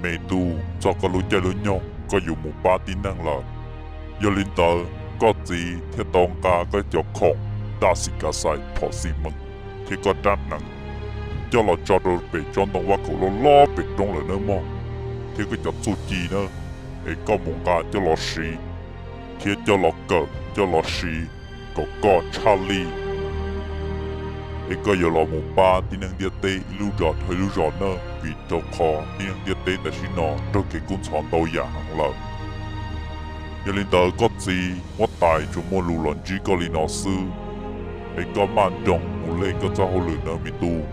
me tub, txog koj lub caij lub nyoog koj yuav mus pab tib neeg lawm. Yog li ntawd koj txiv thiaj tau nqa koj cov khoom daj xim kav xais phom xim meem thiab koj rab hneev coj los tso rau pem tsob ntoo vaj khaum loj loj pem roob lawm nawb mog, thiab koj cov txuj ci na, es koj mus nqa coj los siv thiab coj los kawm coj los siv kom koj tshaj lij, es koj yuav los mus pab tib neeg ntiaj teb ib lub zos dhau ib lub zos na, vim rau qhov tib neeg ntiaj teb tam sim no raug kev kub ntxhov ntau yam heev lawm. Yog li ntawd koj txiv huab tais tsuas muaj lus los ntsib koj li no xwb, es koj maj nroos mus lej koj txoj hauj lwm nawb me tub.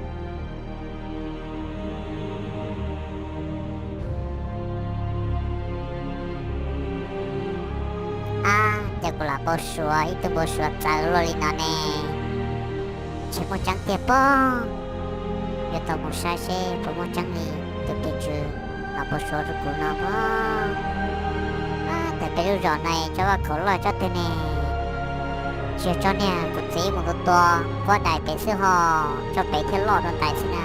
Ab, cas kuv lam npau suav ib tug npau suav txawv luaj li no ne. Ntshe muaj tseeb tiag pob. Yuav tau mus saib seb puas muaj tseeb li tus pes tswv los npau suav rau kuv no pob. Ab, tawm peb lub zos no tsob vaj khaum loj tsob twg ne? Tsis yog tsob niag kuv txiv mus tua tua huab tais pem xwb ho, tsob pem thiaj loj dua ntais xwb na.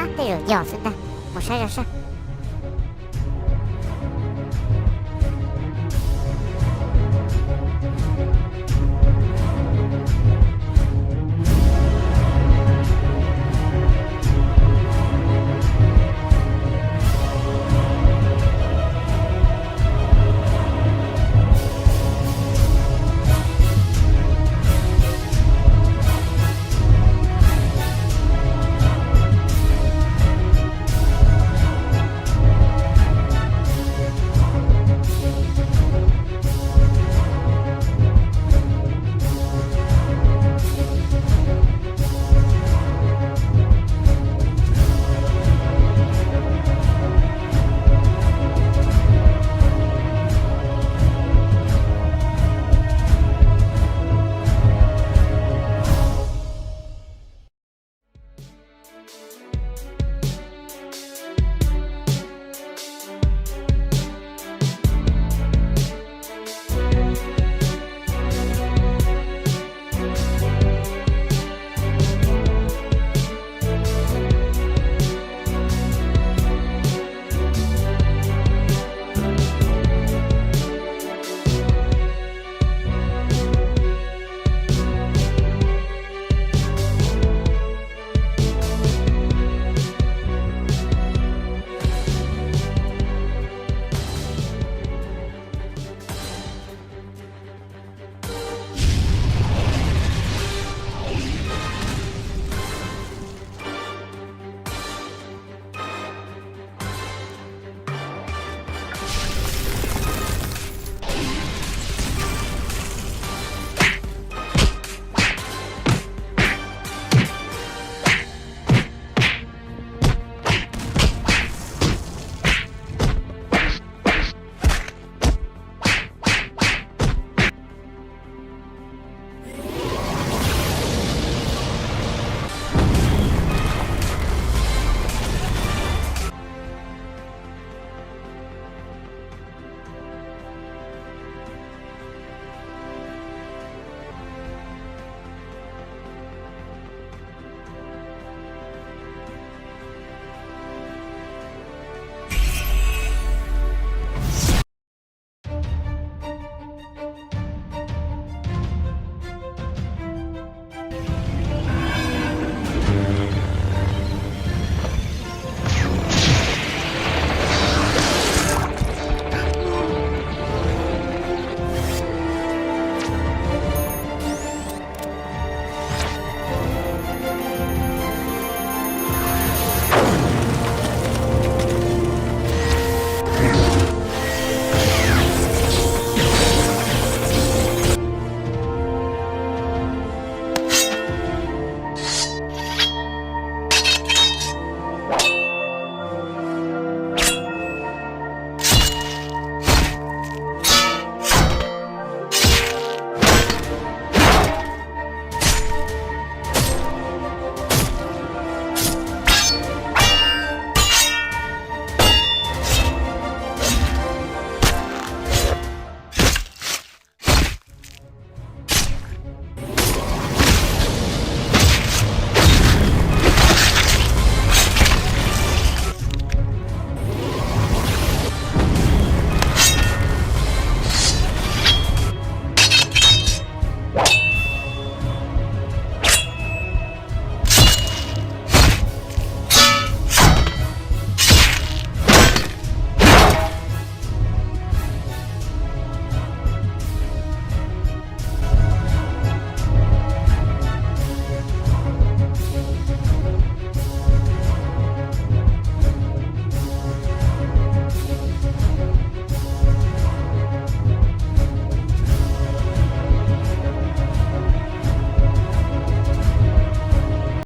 Ab, tej zaum yog xwb ntag, mus saib zoj seb.